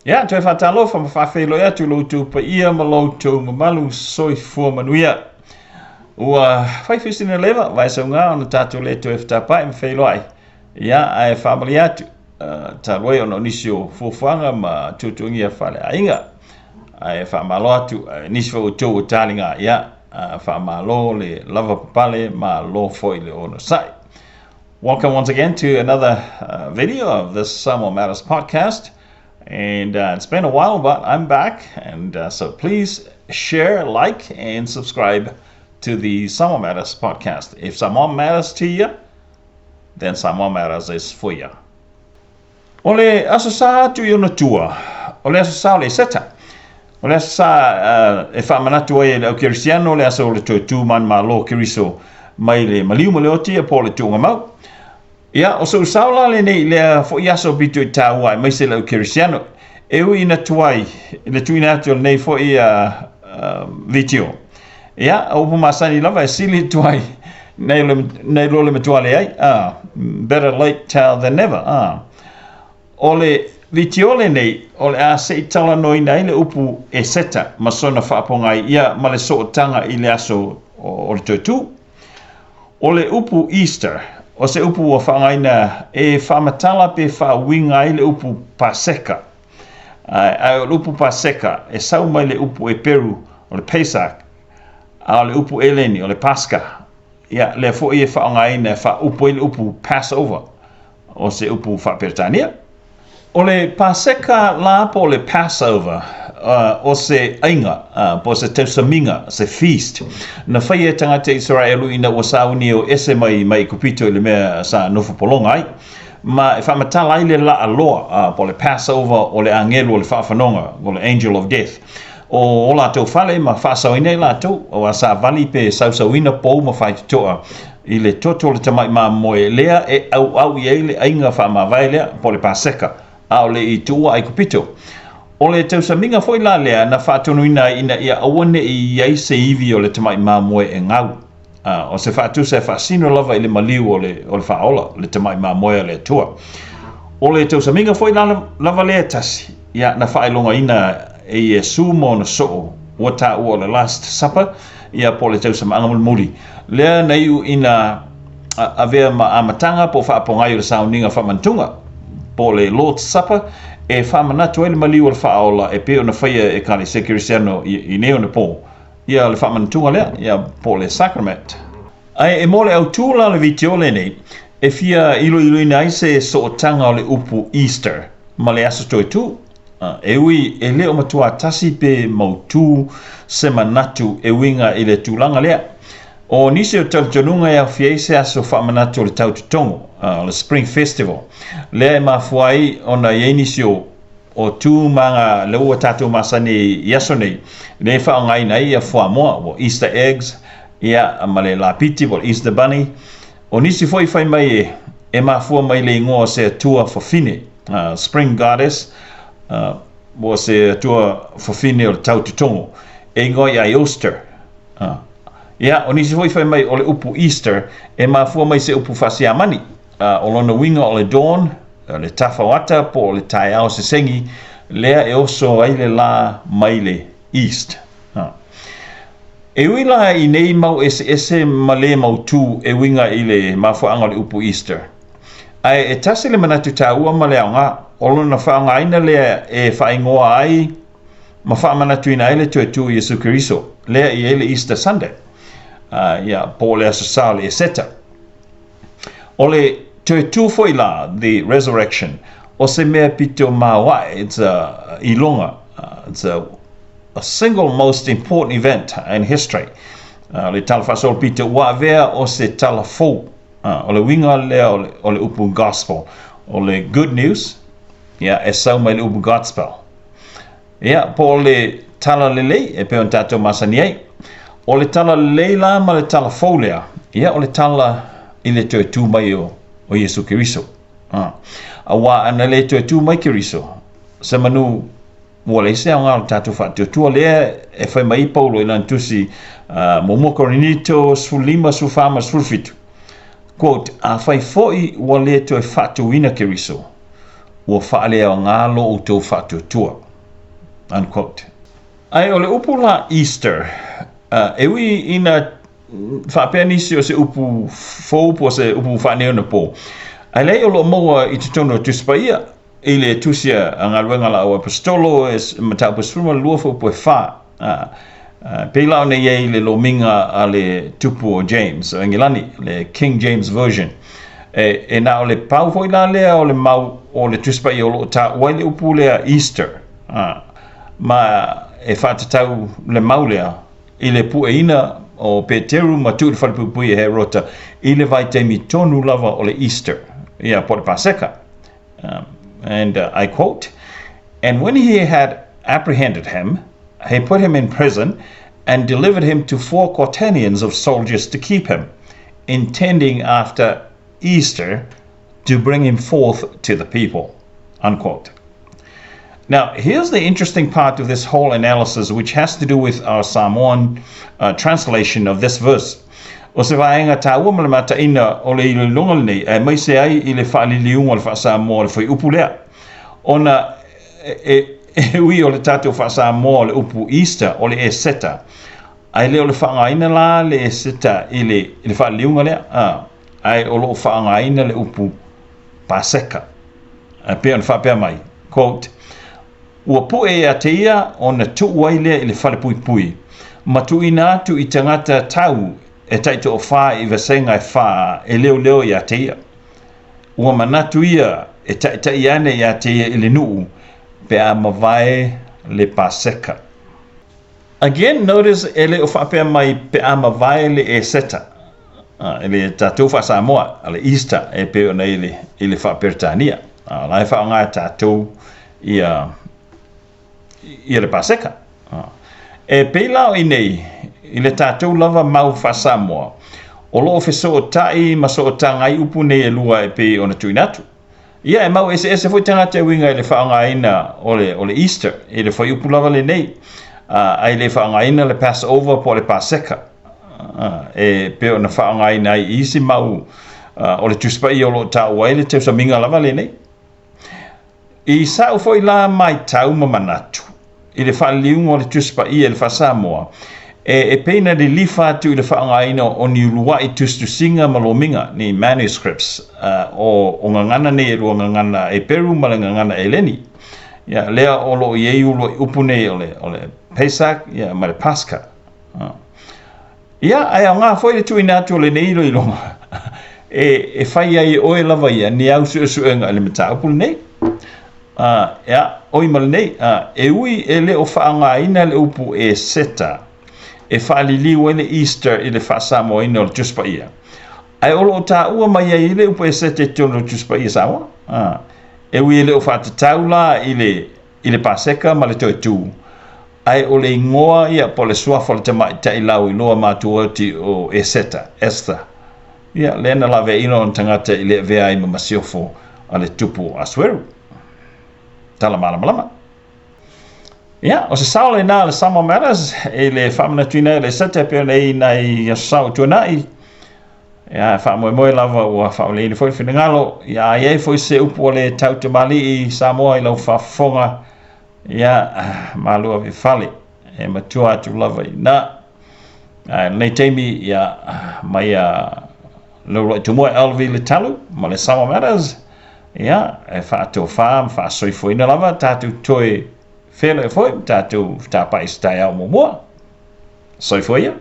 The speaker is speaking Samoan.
Ia, toe faatalofa ma faafeiloai atu i lo outou paia ma lo outou mamalu soifua manuia. Ua fai foi sina leva vaesauga ona tatou le toe fetapa'i ma feiloai. Ia, ae faamalie atu, talu ai ona o nisi o fuafuaga ma tuatuagia faaleaiga. Ae faamalo atu nisi foi o outou ua taliga, ia, faamalo le lavapapale, malo foi le onosai. Welcome once again to another video of this Samoa Matters podcast. And it's been a while, but I'm back. And so please share, like, and subscribe to the Samoa Matters podcast. If Samoa matters to you, then Samoa Matters is for you. O le Aso Sa atu i ona tua, o le Aso Sa o le Eseta. O le Aso Sa e faamanatu ai e le au Kerisiano le aso o le toe tu manumalo o Keriso mai le maliu ma le oti po o le tuugamau. Ia, o so'u sao la lenei i lea foi aso pito i taua aemaise le au Kerisiano. E ui ina tuai i le tuuina atu o lenei foi video. Ia, o upu masani lava e sili tuai nei lo le matua leai. Better late than never. O le video lenei, o le a se i talanoaina ai le upu Eseta ma sona faapogai ia ma le sootaga i le aso o le toe tu. O le upu Easter, o se upu ua faaaogaina e faamatala pe faauiga ai le upu Paseka. Ae o le upu Paseka e sau mai le upu Eperu o le Pesach, a o le upu Eleni o le Pascha. Ia, lea foi e faaaogaina e faaupu ai le upu Passover, o se upu faa-Peretania. O le Paseka la po o le Passover, o se aiga, po o se tausamiga, se feast, na faia e tagata Isaraelu ina ua sauni e o ese mai mai Aikupito i le mea sa nofo pologa ai, ma e faamatala ai le laaloa, po o le Passover o le agelu o le faafanoga, o le angel of death, o o latou fale ma faasaoina ai latou, aua savali pe sausauina pou ma faitotoa i le toto o le tamai mamoe lea e ʻauʻau i ai le ʻaiga faamavae lea, po o le Paseka, a o le i tuua Aikupito. O le tausamiga foi la lea na faatonuina ai ina ia aua ne i i ai se ivi o le tamai mamoe e gau. A, o se faatusa e faasino lava i le maliu o le, o le faaola, le tamai mamoe a le Atua. O le tausamiga foi la, lava lea e tasi, ia, na faailogaina e Iesū ma ona soo, ua taua o le Last Supper, ia, po o le tausamaaga mulimuli. Lea na iu ina avea ma amataga po o faapogai o le sauniga faamantuga, po o le Lord's Supper, e faamanatu ai le maliu o le faaola e pei ona faia e Ekalesia Kerisiano i, i nei ona pō. Ia le faamanatuga lea, ia po o le sacrament. Ae e mo le autū la o le video lenei, e fia iloiloina ai se sootaga o le upu Easter ma le Aso Toetū. E ui e le o matuā tasi pe mautū se manatu e uiga i le tulaga lea. O nisi o talitonuga e aofia ai se aso faamanatu o le tau totogo, o le Spring Festival, lea e mafua ai ona i ai nisi o O tu ma nga lea ua tatou masani i aso nei, lea e faaaogaina ai ia fuamoa, ua Easter eggs, ia ma le lapiti po o le Easter bunny. O nisi foi fai mai e, e mafua mai le igoa o se atua fafine, spring goddess, o se atua fafine o le tau totogo, e igoa ia Eoster. Ia, o nisi foi fai mai o le upu Easter e mafua mai se upu faa-Siamani, o lona uiga o le dawn, O le tafauata po o le taeao sesegi lea e oso ai le lā mai le east. E ui la i nei mau eseese ma le mautū e uiga i le mafuaaga o le upu Easter. Ae e tasi le manatu taua ma le aoga, o lona faaaogaina lea e faaigoa ai ma faamanatuina ai le toe tū o Iesu Keriso, lea e i ai le Easter Sunday, ia, po o le Aso Sa o le Eseta. O le toe tū foi la, the resurrection, o se mea pito maoae, it's a iloga, it's a, a single most important event in history. Le tala faasolo pito, ua avea o se tala fou. O le uiga lea o le, o le upu gospel, o le good news, ia, e sau mai le upu Godspell. Ia, po o le tala lelei e pei ona tatou masani ai. O le tala lelei la ma le tala fou lea, ia o le tala i le toe tū mai o, o Iesu Keriso. Ah. Auā ana le toe tū mai Keriso, se manu ua leai se aoga o le tatou faatuatua lea e fai mai ai Paulo i lana tusi uh, muamua Korinito 15, 14 ma 17. Quote, Afai foi ua le toe faatuina Keriso, Ua faaleaoga lo outou faatuatua. Unquote. Ae o le upu la Easter, e ui ina faapea nisi o se upu fou po o se upu faaneionapo, ae leai o lo o maua i totonu o Tusi Paia i le tusi a Galuega a le Au Aposetolo e mataupu e 12 fuaiupu e 4. E pei la ona i ai le lomiga a le tupu o James o Engelani, le King James Version. E, e na o le pau foi la lea o le mau o le Tusi Paia o lo o taua ai le upu lea Easter. Ma e faatatau le mau lea i le pueina o Peteru ma tuu i le falepuipui e Herota i le vaitaimi tonu lava o le Easter, ia po o le Paseka. And I quote, And when he had apprehended him, he put him in prison and delivered him to four quaternions of soldiers to keep him, intending after Easter to bring him forth to the people. Unquote. Now, here's the interesting part of this whole analysis, which has to do with our Samoan translation of this verse. O se vaega tāua ma le mataina o le iloiloga lenei, aemaise ai i le faaliliuga o le faa-Samoa o le fuaiupu lea. Ona e, e, e ui o le tatou faa-Samoa o le upu Easter, o le Eseta, ae le o le faaaogaina la le Eseta i le, i le faaliliuga lea, a, ae o lo o faaaogaina le upu Paseka. E pei ona faapea mai, quote, Ua pue ia te ia ona tuu ai lea i le falepuipui, ma tuuina atu i tagata tau e taitoafa i vasega e fa e leoleo ia te ia. Ua manatu ia e taitai ane ia te ia i le nuu pe a mavae le Paseka. Again, notice e le o faapea mai pe a mavae le Eseta, i le tatou faa-Samoa, le Easter e pei ona i le, i le faa-Peretania. O la e faaaoga e tatou ia, ia le Paseka. E pei la o i nei, i le tatou lava mau faa-Samoa, o lo o fesootai ma sootaga ai upu nei e lua e pei ona tuuina atu. Ia, e mau eseese foi tagata e uiga i le faaaogaina o le, o le Easter, i le fuaiupu lava lenei, uh, ae le faaaogaina le Passover po o le Paseka, uh, e pei ona faaaogaina ai i isi mau uh, o le Tusi Paia o lo o taua ai le tausamiga lava lenei. I sa'u foi la maitau ma manatu i le faaliliuga o le Tusi Paia i le faa-Samoa, e, e pei na lilifa atu i le faaaogaina o ni ulua'i tusitusiga ma lomiga, ni manuscripts, uh, o, o gagana nei e lua gagana Eperu ma le gagana Eleni. Ia, lea o lo o i ai ulua'i upu nei o le, o le Pesach ia, ma le Pascha. Uh. Ia, ae aoga foi le tuuina atu o lenei iloiloga e, e fai ai e oe lava ia ni au suesuega i le mataupu lenei. Uh, ia, oi ma lenei, uh, e ui e le o faaaogaina le upu Eseta e faaliliu ai le Easter i le faasamoaina o le Tusi Paia. Ae o lo o taua mai ai le upu Eseta i totonu o le Tusi Paia Samoa. Uh, e ui e le o faatatau la i le, i le Paseka ma le toe tū, ae o le ingoa ia po o le suafa o le tamaitai lauiloa matuaoti o Eseta, Esther. Ia, lea na laveaina ona tagata i le avea ai ma masiofo a le tupu o Asueru. Tala malamalama. Ia, o se sao lenā o le Samoa Matters i le faamanatuina ai o le Eseta e pei ona i ai nai aso sa ua tuanai. Ia, e faamoemoe lava ua faamalieina foi le finagalo. Ia, a i ai foi se upu a le tau tamalii Samoa i lau faafofoga, ia, malu ave i fale, e matua atu lava i ina. Ae lenei taimi, ia, mai a Leuluai Tumua LV Letalu ma le Samoa Matters, ia, e faatofā ma faasoifuaina lava tatou toe feiloai foi ma tatou tapai i se taeao muamua. Soifua ia.